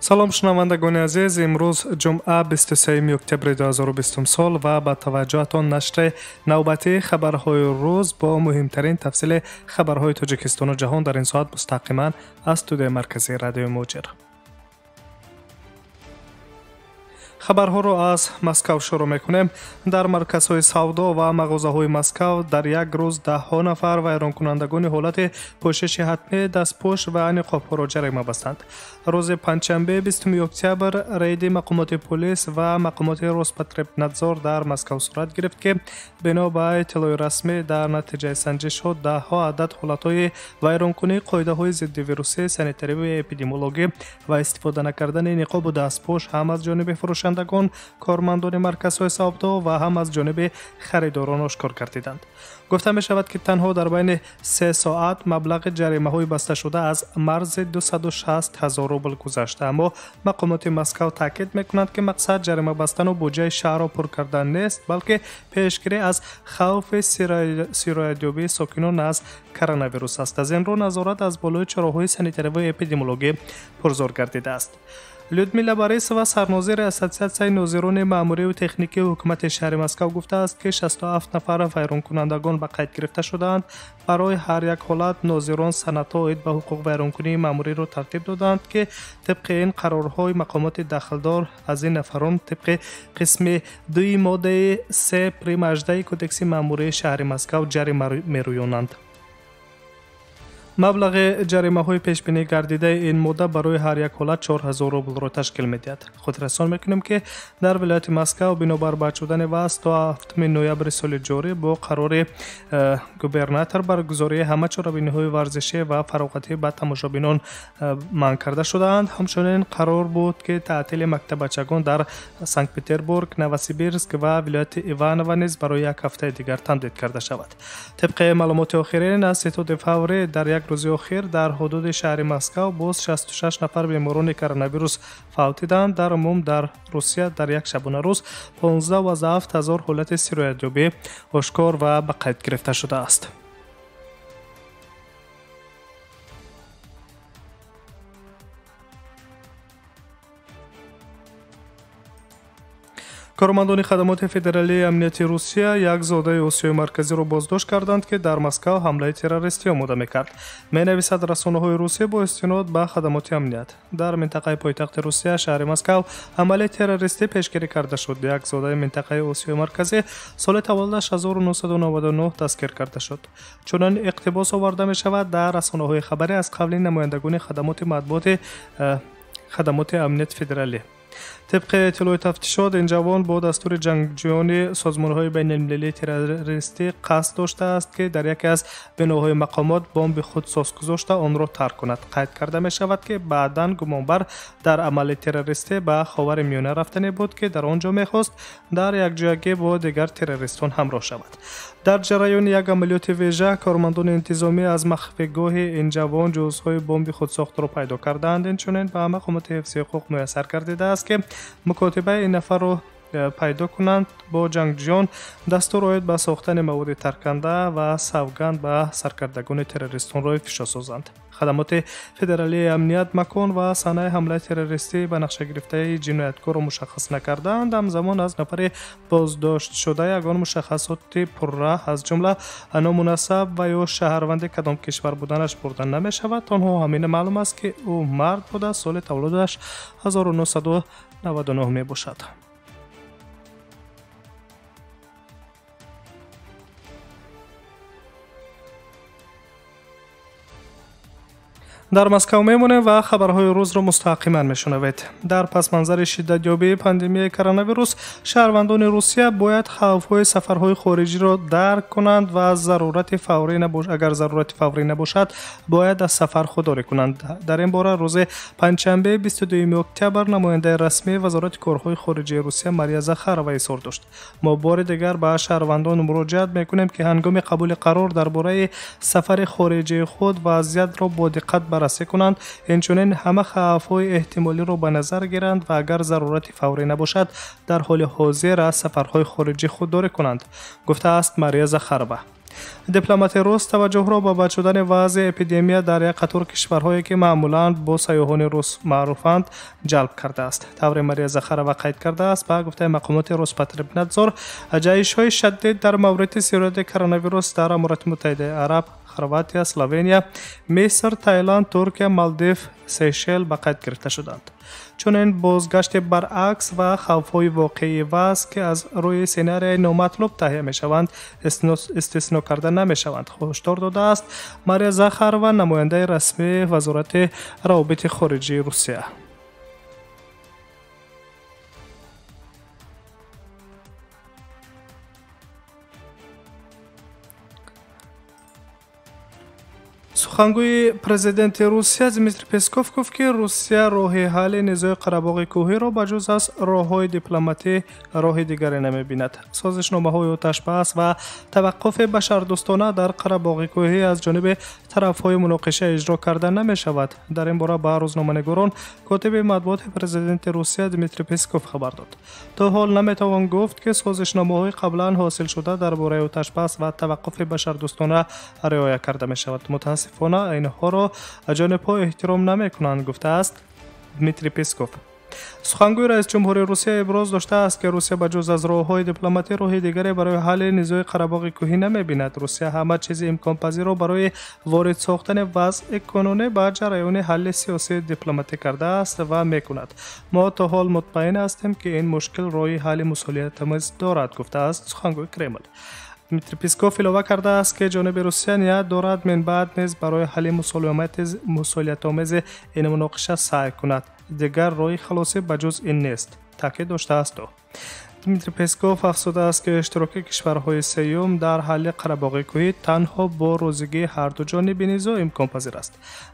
Салом шунавандагони азиз, имрӯз ҷумъа 23 октябри 2020 сол ва ба таваҷҷӯҳатон нашри навбатии хабарҳои рӯз бо муҳимтарин тафсили хабарҳои Тоҷикистону ҷаҳон дар ин соат мустақиман аз студияи марказии радиои Муҳоҷир. Хабарҳоро аз Москав шурӯъ мекунем. Дар марказҳои савдо ва мағозаҳои Москав дар як рӯз даҳҳо нафар вайронкунандагони ҳолати пӯшиши ҳатмӣ, дастпӯш ва ниқобҳоро ҷарима бастанд. Рӯзи панҷшанбе 20 октябр рейди мақомоти полис ва мақомоти Роспотребнадзор дар Москав сурат гирифт, ки бино ба иттилои расмӣ дар натиҷаи санҷишҳо даҳҳо адад ҳолатҳои вайронкунии қоидаҳои зиддивирусӣ, санитариву эпидемиологӣ ва истифода накардани ниқобу дастпӯш ҳам аз ҷониби фурӯшандагон, кормандони марказҳои савдо ва ҳам аз ҷониби харидорон ошкор гардиданд. Гуфта мешавад, ки танҳо дар байни 3 соат маблағи ҷаримаҳои басташуда аз марзи 260 ҳазор рубл гузашта, аммо мақомоти Москав таъкид мекунанд, ки мақсад ҷарима бастану буҷаи шаҳрро пур кардан нест, балки пешгирӣ аз хавфи сироятёбии сокинон аз коронавирус аст. Аз ин рӯ назорат аз болои чораҳои санитариву эпидемиологӣ пурзор гардидааст. Людмила Борисова, сарнозири Ассотсиатсияи нозирони маъмуриву техникии ҳукумати шаҳри Москав, гуфтааст, ки 67 нафар вайронкунандагон ба қайд гирифта шудаанд. Барои ҳар як ҳолат нозирон санадҳо оид ба ҳуқуқвайронкунии маъмуриро тартиб доданд, ки тибқи ин қарорҳои мақомоти дахлдор аз ин нафарон тибқи қисми 2 моддаи 3 прим 18 Кодекси маъмурии шаҳри Москав ҷарима мерӯёнанд. Маблағи ҷаримаҳои пешбинӣ гардидаи ин модда барои ҳар як ҳолат 4000 рублро ташкил медиҳад. Хотиррасон мекунем, ки дар вилояти Москав бинобар бад шудани вазъ то 7 ноябри соли ҷорӣ бо қарори губернатор баргузории ҳама чорабиниҳои варзишӣ ва фароғатӣ ба тамошобинон манъ карда шудаанд. Ҳамчунин қарор буд, ки таътили мактаббачагон дар Санкт-Петербург, Новосибирск ва вилояти Иваново низ барои як ҳафтаи дигар тамдид карда шавад. Тибқи маълумоти охирин аз ситоди фаврӣ дар як рӯзи охир дар ҳудуди шаҳри Москав боз 66 нафар беморони коронавирус фавтиданд. Дар умум дар Русия дар як шабонарӯз 15,7 ҳазор ҳолати сироятёбӣ ошкор ва ба қайд гирифта шудааст. Кормандони хадамоти федералии амнияти Русия як зодаи Осиёи Марказиро боздошт карданд, ки дар Москав ҳамлаи террористӣ омода мекард. Менависад расонаҳои Русия бо истинод ба хадамоти амният. Дар минтақаи пойтахти Русия, шаҳри Москав, ҳамлаи террористӣ пешгирӣ карда шуд. Як зодаи минтақаи Осиёи Марказӣ соли таваллудаш 1999 дастгир карда шуд. Чунин иқтибос оварда мешавад дар расонаҳои хабарӣ аз қавли намояндагони хадамоти матбуоти хадамоти амнияти федералӣ. Тибқи иттилои тафтишот, ин ҷавон бо дастури ҷангҷӯёни созмонҳои байналмилалии террористӣ қасд доштааст, ки дар яке аз биноҳои мақомот бомби худсоз гузошта онро тарк кунад. Қайд карда мешавад, ки баъдан гумонбар дар амали террористӣ ба Ховари Миёна рафтане буд, ки дар он ҷо мехост дар якҷоягӣ бо дигар террористон ҳамроҳ шавад. Дар ҷараёни як амалиёти вежа кормандони интизомӣ аз махфигоҳи ин ҷавон ҷузъҳои бомби худсохтро пайдо кардаанд. Инчунин ба мақомоти ҳифзи ҳуқуқ муяссар гардидааст, ки мукотибаи ин нафарро пайдо кунанд. Бо ҷангҷӯён дастур оид ба сохтани маводи тарканда ва савганд ба саркардагони террористонро ифшо созанд. Хадамоти федералии амният макон ва санаи ҳамлаи террористӣ ба нақша гирифтаи ҷинояткорро мушаххас накардаанд. Ҳамзамон аз нафари боздоштшуда ягон мушаххасоти пурра аз ҷумла номунасаб ва ё шаҳрванди кадом кишвар буданаш бурда намешавад. Танҳо ҳамин маълум аст, ки ӯ мард буда, соли таваллудаш 1999 мебошад. Дар Москав мемонем ва хабарҳои рӯзро мустақиман мешунавед. Дар пасманзари шиддатёбии пандемияи коронавирус шаҳрвандони Русия бояд хавфҳои сафарҳои хориҷиро дарк кунанд ва агар зарурати фаврӣ набошад, бояд аз сафар худдорӣ кунанд. Дар ин бора рӯзи панҷшанбе 22 октябр намояндаи расмии Вазорати корҳои хориҷии Русия Мария Захарова изҳор дошт. Мо бори дигар ба шаҳрвандон муроҷиат мекунем, ки ҳангоми қабули қарор дар бораи сафари хориҷии худ вазъиятро бо диққат баррасӣ кунанд, инчунин ҳама хавфҳои эҳтимолиро ба назар гиранд ва агар зарурати фаврӣ набошад, дар ҳоли ҳозир аз сафарҳои хориҷӣ худдорӣ кунанд, гуфтааст Мария Захарова. Дипломати рус таваҷҷӯҳро ба бад шудани вазъи эпидемия дар як қатор кишварҳое, ки маъмулан бо сайёҳони рус маъруфанд, ҷалб кардааст. Тавре Мария Захарова қайд кардааст, ба гуфтаи мақомоти Роспотребнадзор, ҷаҳишҳои шадид дар мавриди сирояти коронавирус дар Аморати Муттаҳидаи Араб, Хорватия, Словения, Миср, Таиланд, Туркия, Малдив, Сейшел ба қайд гирифта шуданд. Чунин бозгашти баръакс ва хавфҳои воқеии вазъ, ки аз рӯи сценарияи номатлуб таҳия мешаванд, истисно карда намешаванд, ҳушдор додааст Мария Захарова, намояндаи расмии Вазорати равобити хориҷии Русия. Сухангӯи президенти Русия Дмитрий Песков гуфт, ки Русия роҳи ҳалли низои Қарабоғи кӯҳиро ба ҷуз аз роҳҳои дипломатӣ роҳи дигаре намебинад. Созишномаҳои оташбас ва таваққуфи башардӯстона дар Қарабоғи кӯҳӣ аз ҷониби тарафҳои муноқиша иҷро карда намешавад. Дар ин бора ба рӯзноманигорон котиби матбуоти президенти Русия Дмитрий Песков хабар дод. То ҳол наметавон гуфт, ки созишномаҳои қаблан ҳосилшуда дар бораи оташбас ва таваққуфи башардӯстона риоя карда мешавад. Мутаассифона, инҳоро ҷонибҳо эҳтиром намекунанд, гуфтааст Дмитрий Песков. Сухангӯи раисҷумҳури Русия иброз доштааст, ки Русия ба ҷуз аз роҳҳои дипломатӣ роҳи дигаре барои ҳалли низои Қарабоғи кӯҳӣ намебинад. Русия ҳама чизи имконпазирро барои ворид сохтани вазъи кунунӣ ба ҷараёни ҳалли сиёсии дипломатӣ кардааст ва мекунад. Мо то ҳол мутмаин ҳастем, ки ин мушкил роҳи ҳалли мусолиҳатомез дорад, гуфтааст сухангӯи Кремл. Дмитрий Песков илова кардааст, ки ҷониби Русия ният дорад минбаъд низ барои ҳалли мусолиҳатомези ин муноқиша саъй кунад. Дигар роҳи халосӣ ба ҷуз ин нест, таъкид доштааст ӯ. Дмитрий Песков афзудааст, ки иштироки кишварҳои сеюм дар ҳалли Қарабоғи кӯҳӣ танҳо бо розигии ҳарду ҷониби низоъ имконпазир аст.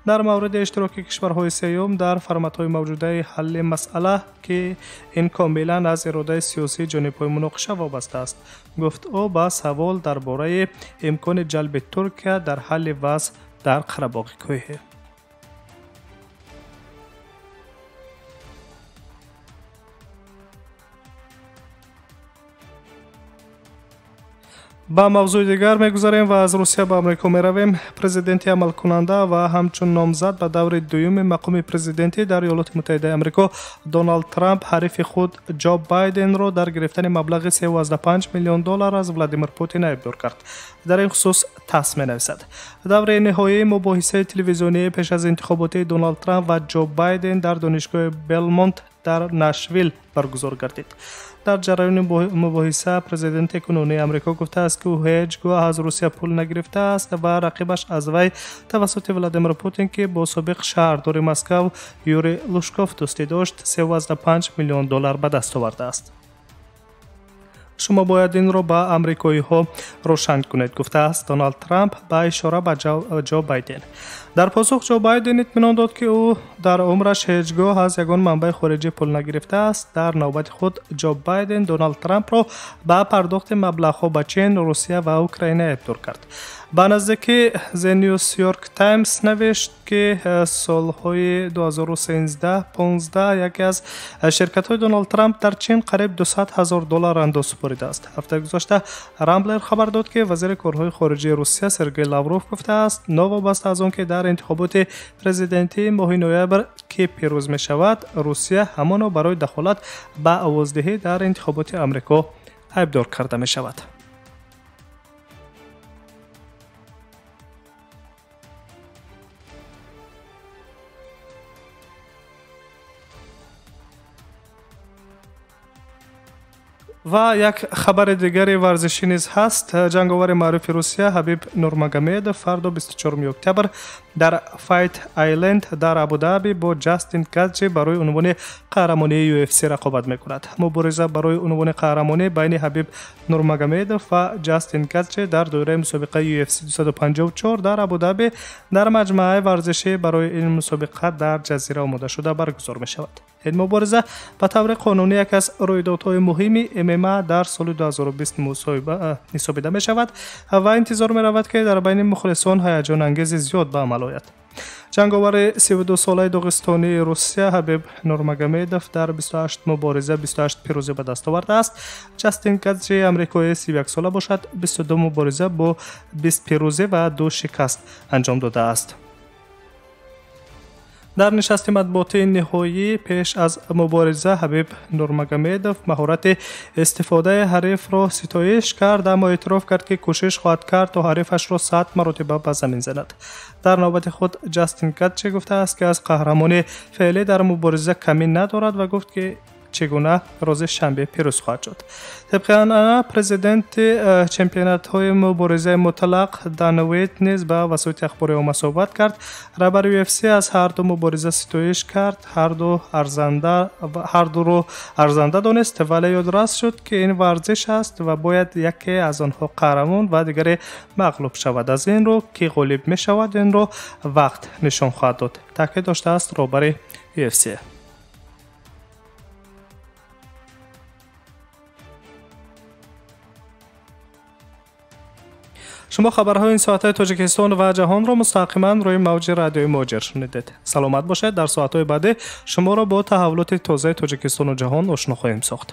Дар мавриди иштироки кишварҳои сеюм дар форматҳои мавҷудаи ҳалли масъала, ки ин комилан аз иродаи сиёсии ҷонибҳои муноқиша вобаста аст, гуфт ӯ ба савол дар бораи имкони ҷалби Туркия дар ҳалли вазъ дар Қарабоғи кӯҳӣ. Ба мавзӯи дигар мегузарем ва аз Русия ба Амрико меравем. Президенти амалкунанда ва ҳамчун номзад ба даври дуюми мақоми президентӣ дар Иёлоти Муттаҳидаи Амрико Доналд Трамп ҳарифи худ Ҷо Байденро дар гирифтани маблағи 3,5 миллион доллар аз Владимир Путин айбдор кард. Дар ин хусус ТАСС менависад. Даври ниҳоии мубоҳисаи телевизионии пеш аз интихоботии Доналд Трамп ва Ҷо Байден дар донишгоҳи Белмонт дар Нашвилл баргузор гардид. Дар ҷараёни мубоҳиса президенти кунунии Амрико гуфтааст, ки ӯ ҳеҷ гоҳ аз Русия пул нагирифтааст ва рақибаш аз вай тавассути Владимир Путин, ки бо собиқ шаҳрдори Москав Юрий Лужков дӯстӣ дошт, 3,5 миллион доллар ба даст овардааст. Шумо бояд инро ба амрикоиҳо равшан кунед, гуфтааст Доналд Трамп ба ишора ба Ҷо Байден. Дар посух Ҷо Байден итминон дод, ки ӯ дар умраш ҳеҷ гоҳ аз ягон манбаи хориҷӣ пул нагирифтааст. Дар навбати худ Ҷо Байден Доналд Трампро ба пардохти маблағҳо ба Чин, Русия ва Украина айбдор кард. Ба наздикӣ The New York Times навишт, ки солҳои 2013-15 яке аз ширкатҳои Доналд Трамп дар Чин қариб 200 ҳазор доллар андоз супоридааст. Ҳафтаи гузашта Рамблер хабар дод, ки вазири корҳои хориҷии Русия Сергей Лавров гуфтааст, новобаста аз он ки дар интихоботи президентии моҳи ноябр ки пирӯз мешавад, Русия ҳамоно барои дахолат ба овоздиҳӣ дар интихоботи Амрико айбдор карда мешавад. Ва як хабари дигари варзишӣ низ ҳаст. Ҷанговари маъруфи Русия Ҳабиб Нурмагомедов фардо 24 октябр дар Файт Айленд дар Абудаби бо Ҷастин Гаджи барои унвони қаҳрамонии UFC рақобат мекунад. Мубориза барои унвони қаҳрамонӣ байни Ҳабиб Нурмагомедов ва Ҷастин Гаджи дар доираи мусобиқаи UFC 254 дар Абудаби дар маҷмӯаи варзишӣ барои ин мусобиқа дар ҷазира омодашуда баргузор мешавад. Ин мубориза ба таври қонунӣ яке аз рӯйдодҳои муҳими ММА дар соли 2020 ҳисобида мешавад ва интизор меравад, ки дар байни мухлисон ҳаяҷонангези зиёд ба амал ояд. Ҷанговари 32-солаи доғистонии Русия Ҳабиб Нурмагомедов дар 28 мубориза 28 пирӯзӣ ба даст овардааст. Ҷастин Гаджи амрикои 31-сола бошад, 22 мубориза бо 20 пирӯзӣ ва 2 шикаст анҷом додааст. Дар нишасти матбуотии ниҳоӣ пеш аз мубориза Ҳабиб Нурмагомедов маҳорати истифодаи ҳарифро ситоиш кард, аммо эътироф кард, ки кӯшиш хоҳад кард то ҳарифашро 100 маротиба ба замин занад. Дар навбати худ Ҷастин Гаджи гуфтааст, ки аз қаҳрамони феълӣ дар мубориза камӣ надорад ва гуфт, ки чӣ гуна рӯзи шанбе пирӯз хоҳад шуд. Тибқи анъана президенти чемпионатҳои муборизаи мутлақ Дан Уайт низ ба васоити ахбори омма суҳбат кард. Раҳбари UFC аз ҳарду мубориза ситоиш кард, ҳардуро арзанда донист, вале ёдрас шуд, ки ин варзиш аст ва бояд яке аз онҳо қаҳрамон ва дигаре мағлуб шавад. Аз ин рӯ ки ғолиб мешавад, инро вақт нишон хоҳад дод, таъкид доштааст роҳбари UFC. Шумо хабарҳои ин соатҳои Тоҷикистон ва ҷаҳонро мустақиман рӯи мавҷи радиои Муҳоҷир шунидед. Саломат бошед. Дар соатҳои баъдӣ шуморо бо таҳаввулоти тозаи Тоҷикистону ҷаҳон ошно хоҳем сохт.